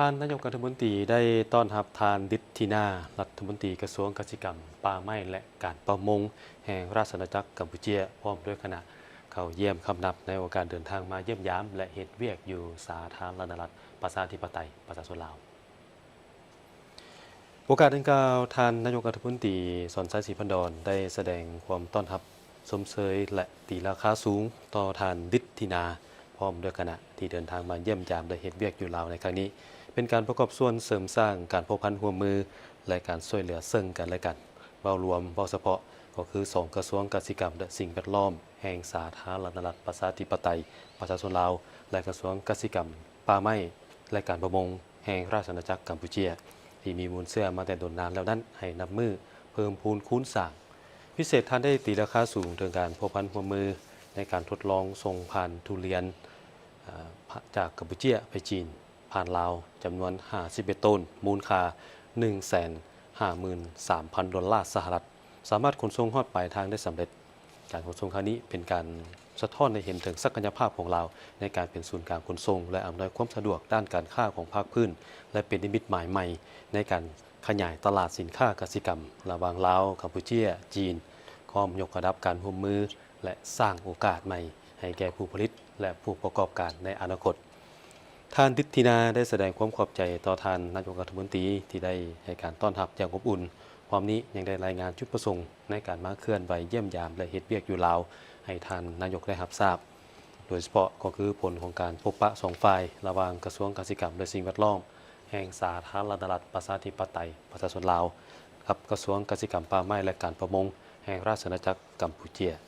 ທ່ານນາຍົກລັດຖະມົນຕີໄດ້ຕ້ອນຮັບທ່ານ ດິດທິນາ ລັດຖະມົນຕີກະຊວງກະສິກຳ, ປ່າໄມ້ ແລະ ການປະມົງ ແຫ່ງລາຊະອານາຈັກກຳປູເຈຍ ພ້ອມດ້ວຍຄະນະ ເຂົ້າຢ້ຽມຄຳນັບໃນໂອກາດເດີນທາງມາຢ້ຽມຢາມ ແລະ ເຮັດວຽກຢູ່ສາທາລະນະລັດ ປະຊາທິປະໄຕ ປະຊາຊົນລາວ. ໂອກາດດັ່ງກ່າວ, ທ່ານນາຍົກລັດຖະມົນຕີ ສອນໄຊ ສີພັນດອນ ໄດ້ສະແດງຄວາມຕ້ອນຮັບຊົມເຊີຍ ແລະ ຕີລາຄາສູງຕໍ່ທ່ານ ດິດທິນາ ພ້ອມດ້ວຍຄະນະ ທີ່ເດີນທາງມາຢ້ຽມຢາມ ແລະ ເຮັດວຽກຢູ່ລາວໃນຄັ້ງນີ້, ເປັນການປະກອບສ່ວນເສີມສ້າງການພົວພັນຮ່ວມມື ແລະ ການຊ່ວຍເຫຼືອເຊິ່ງກັນ ແລະ ກັນ. ເວົ້າລວມ, ເວົ້າສະເພາະ ກໍຄືສອງກະຊວງກະສິກຳ ແລະ ສິ່ງແວດລ້ອມ ແຫ່ງສາທາລະນະລັດ ປະຊາທິປະໄຕ ປະຊາຊົນລາວ ແລະ ກະຊວງກະສິກຳ, ປ່າໄມ້ ແລະ ການປະມົງ ແຫ່ງລາຊະອານາຈັກກຳປູເຈຍ ທີ່ມີມູນເຊື້ອມາແຕ່ດົນນານແລ້ວນັ້ນ ໃຫ້ນັບມື້ເພີ່ມພູນຄູນສ້າງ. ພິເສດ, ທ່ານໄດ້ຕີລາຄາສູງເຖິງການພົວພັນຮ່ວມມືໃນການທົດລອງສົ່ງຜ່ານທຸລຽນ ເອີ ຈາກກຳປູເຈຍໄປຈີນ ຜ່ານລາວ ຈຳນວນຫ້າສິບເອັດໂຕນ, ມູນຄ່າໜຶ່ງແສນຫ້າໝື່ນສາມພັນໂດລາສະຫະລັດ, ສາມາດຂົນສົ່ງຮອດປາຍທາງໄດ້ສຳເລັດ. ການຂົນສົ່ງຄັ້ງນີ້ເປັນການສະທ້ອນໃຫ້ເຫັນເຖິງສັກກະຍະພາບຂອງລາວ ໃນການເປັນສູນກາງຂົນສົ່ງ ແລະ ອຳນວຍຄວາມສະດວກດ້ານການຄ້າຂອງພາກພື້ນ ແລະ ເປັນນິມິດໝາຍໃໝ່ໃນການຂະຫຍາຍຕະຫຼາດສິນຄ້າກະສິກຳລະຫວ່າງລາວ, ກຳປູເຈຍ, ຈີນ, ພ້ອມຍົກລະດັບການຮ່ວມມື ແລະ ສ້າງໂອກາດໃໝ່ໃຫ້ແກ່ຜູ້ຜະລິດ ແລະ ຜູ້ປະກອບການໃນອະນາຄົດ. ທ່ານ ດິດທິນາ ໄດ້ສະແດງຄວາມຂອບໃຈຕໍ່ທ່ານນາຍົກລັດຖະມົນຕີ ທີ່ໄດ້ໃຫ້ການຕ້ອນຮັບຢ່າງອົບອຸ່ນ, ພ້ອມນີ້ຍັງໄດ້ລາຍງານຈຸດປະສົງໃນການມາເຄື່ອນໄຫວຢ້ຽມຢາມ ແລະ ເຮັດວຽກຢູ່ລາວ ໃຫ້ທ່ານນາຍົກໄດ້ຮັບຊາບ, ໂດຍສະເພາະກໍຄືຜົນຂອງການພົບປະສອງຝ່າຍ ລະຫວ່າງກະຊວງກະສິກຳ ແລະ ສິ່ງແວດລ້ອມ ແຫ່ງສາທາລະນະລັດ ປະຊາທິປະໄຕ ປະຊາຊົນລາວ ກັບກະຊວງກະສິກຳ, ປ່າໄມ້ ແລະ ການປະມົງ ແຫ່ງລາຊະອານາຈັກກຳປູເຈຍ.